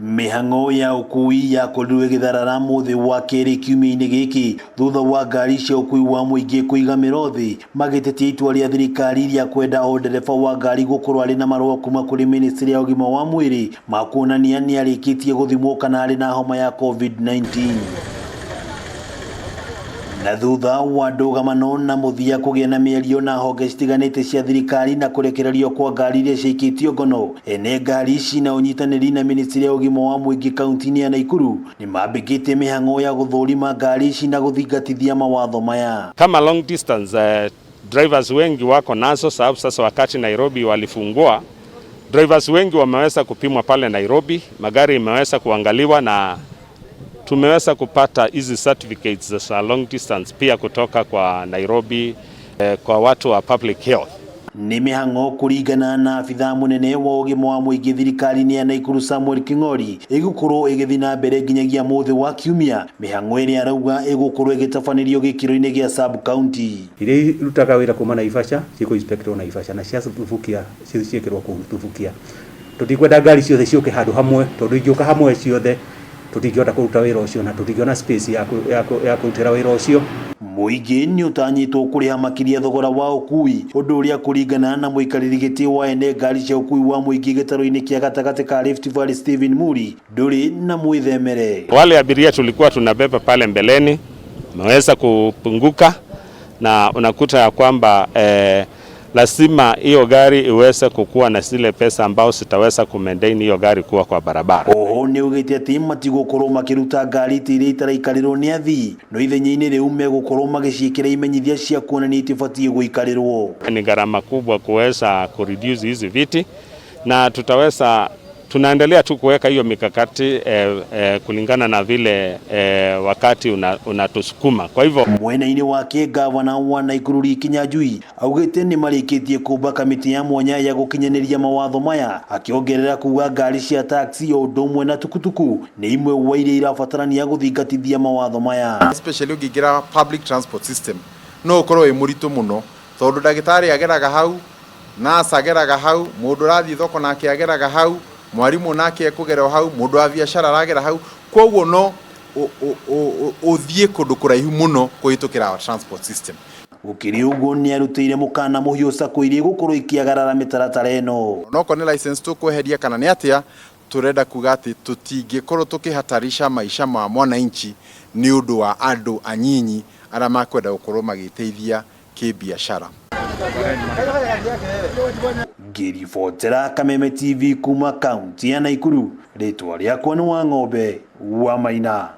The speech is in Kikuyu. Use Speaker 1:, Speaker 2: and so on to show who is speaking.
Speaker 1: Mĩhang'o ya ũkui yakorirwo ĩgĩtharara mũthĩ wa kerĩ kiumia-inĩ gĩkĩ thutha wa ngari cia ũkui wa mũingĩ kũiga mĩro thĩ magĩtetia itua rĩa thirikari rĩa kwenda o ndereba wa ngari gũkorwo arĩ na marũa kuma kũrĩ ministry ya ũgima wa mwĩrĩ ma kuonania nĩ arĩkĩtie gũthimwo kana arĩ na homa ya COVID-19. Na thutha wa ndũgamano na mũthia kũgĩa na mĩario na honge citiganĩte cia thirikari na kũrekererio kwa ngari iria ciaikĩtio ngono, ene ngari ici na ũnyitanĩri na ministry ya ũgima wa mũingĩ kaunti-inĩ ya Naikuru nĩ mambĩkĩte mĩhang'o ya gũthũrima ngari ici na gũthingatithia mawatho maya.
Speaker 2: Kama long distance drivers wengi wako nazo, sababu sasa wakati Nairobi walifungua, drivers wengi wameweza kupimwa pale Nairobi, magari imeweza kuangaliwa na tumeweza kupata hizi certificates za long distance pia kutoka kwa Nairobi kwa watu wa public health.
Speaker 1: Nĩ mĩhang'o kũringana na abithaa mũnene wa ũgima wa mũingĩ thirikari-inĩ ya Naikuru Samuel King'ori ĩgũkorwo ĩgĩthiĩ na mbere nginyagia mũthĩ wa kiumia, mĩhang'o ĩrĩa arauga ĩgũkorwo ĩgĩtabanĩrio gĩkĩro-inĩ gĩa sub county.
Speaker 3: Iria irutaga wĩra kuma Naivasha cikũ inspectwo Naivasha na cia Subukia ciĩkĩrwo kũu Subukia. Tũtikwenda ngari ciothe ciũke handũ hamwe, tondũ ingĩũka hamwe ciothe tũtingĩhota kũruta wĩra ũcio na tũtingĩona space ya kũrutĩra wĩra ũcio.
Speaker 1: Mũingĩ nĩ ũtanyĩtwo kũrĩha makĩria thogora wa ũkui, ũndũ ũrĩa kũringana na mũikarĩri gĩtĩ wa ene ngari cia ũkui wa mũingĩ gĩtarũ-inĩ kĩa gatagatĩ ka Rift Valley Stephen Muri ndũrĩ na mwĩthemere.
Speaker 2: Wale abiria tulikuwa tunabeba pale mbeleni wameweza kupunguka, na unakuta ya kwamba lazima hiyo gari iweze kukua na zile pesa ambao zitaweza kumaintain hiyo gari kuwa kwa barabara.
Speaker 1: Oho nĩ augĩte atĩ matigũkorwo makĩruta ngari ta iria itaraikarĩrwo nĩ athii, no ithenya-inĩ rĩu megũkorwo magĩciĩkĩra imenyithia cia kuonania itibatiĩ gũikarĩrwo.
Speaker 2: Ni gharama kubwa kuweza kureduce hizi viti, na tutaweza tunaendelea tu kuweka hiyo mikakati kulingana na vile wakati unatusukuma. Kwa hivyo
Speaker 1: Mwena-inĩ wake gavana wa Naikuru Lee Kinyanjui augĩte nĩ marĩkĩtie kũmba kamĩtĩ ya mwanya ya gũkinyanĩria mawatho maya, akĩongerera kuga ngari cia taxi o ũndũ ũmwe na tukutuku nĩ imwe wa iria irabatarania gũthingatithia mawatho maya.
Speaker 4: Especially ũngĩingĩra public transport system no ũkorwo wĩ mũritũ mũno, tondũ ndagĩtarĩ ageraga hau, nurse ageraga hau, mũndũ ũrathiĩ thoko nake ageraga hau, mwarimũ nake ekũgera o hau, mũndũ wa biacara aragera hau, koguo no ũthiĩ kũndũ kũraihu mũno kũhĩtũkĩra our transport system.
Speaker 1: Gũkĩrĩ ũguo nĩ arutĩire mũkana mũhiũ sacco iria igũkorwo ikĩagarara mĩtaratara ĩno.
Speaker 4: Onokorwo nĩ license tũkweheria kana nĩ atĩa, tũrenda kuga atĩ tũtingĩkorwo tũkĩhatarisha maica ma mwananchi nĩ ũndũ wa andũ anyinyi arĩa makwenda gũkorwo magĩteithia kĩbiacara.
Speaker 1: Ngĩribotera Kameme TV kuma kaunti ya Naikuru, rĩtwa rĩakwa nĩ Wang'ombe wa Maina.